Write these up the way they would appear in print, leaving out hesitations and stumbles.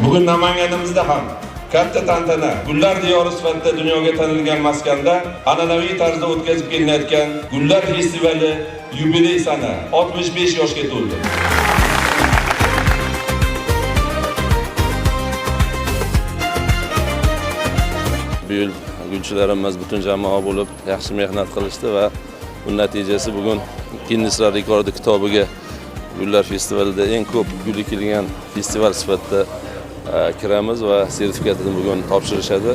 Bugun Namanganimizda ham katta tantana, gullar diyori sifatida dunyoga tanilgan maskanda an'anaviy tarzda o'tkazib kelinayotgan Gullar festivali yubiley sana 65 yoshga to'ldi. Bu yil gulchilarimiz butun jamoa bo'lib yaxshi mehnat qilishdi va buning natijasi bugun Ginneslar rekordi kitobiga Gullar festivalida eng ko'p gul ekilgan festival sifatida kiramiz va sertifikatini bugun topshirishadi.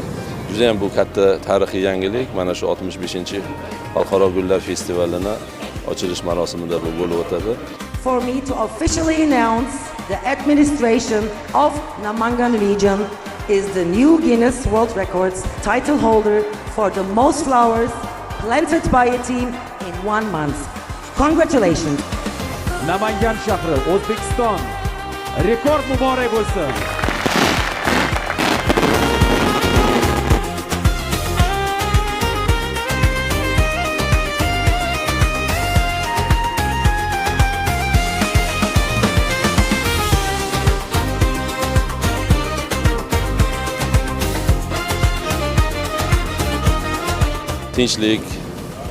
Juda ham bu katta tarixiy yangilik. Mana shu 65-xalqaro gullar festivalini ochilish marosimida bu bo'lib o'tadi. For me to officially announce the administration of Namangan region is the new Guinness World Records title holder for the most flowers planted by a team in one month. Congratulations. Namangan shahri, O'zbekiston. Rekord muborak bo'lsin. Tinchlik,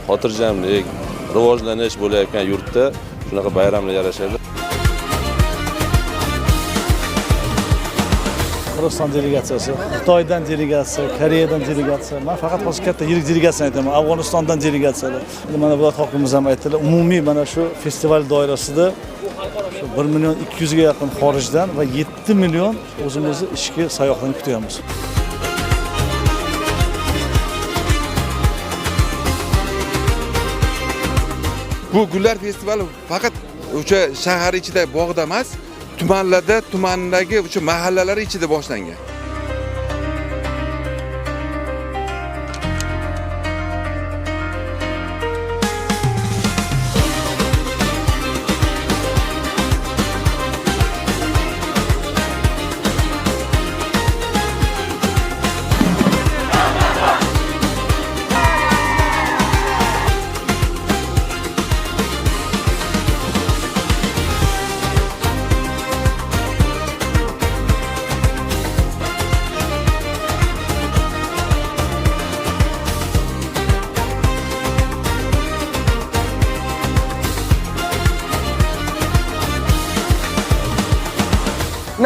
xotirjamlik, rivojlanish bo'layotgan yurtda shunaqa bayramlar yarashadi. Qirg'iziston delegatsiyasi, Xitoydan delegatsiya, Koreyadan delegatsiya. Man faqat hozir katta yirik delegatsiyani aytaman. Afg'onistondan delegatsiyalar. Endi mana viloyat hokimimiz ham aytdilar, umumiy mana shu festival doirasida shu 1 million 200 ga yaqin xorijdan va 7 million o'zimizni ichki sayyohlarni kutyapmiz. Bu gullar festivali faqat o'sha shahar ichida bog'da emas, tumanlarda, tumandagi o'sha mahallalar ichida boshlangan.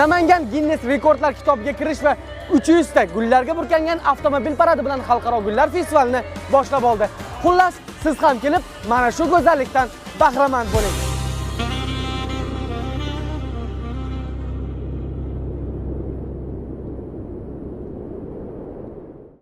Namangan Guinness rekordlar kitobiga kirish va 300 ta gullarga burkangan avtomobil paradi bilan xalqaro gullar festivalini boshlab oldi. Xullas, siz ham kelib mana shu go'zallikdan bahramand bo'ling.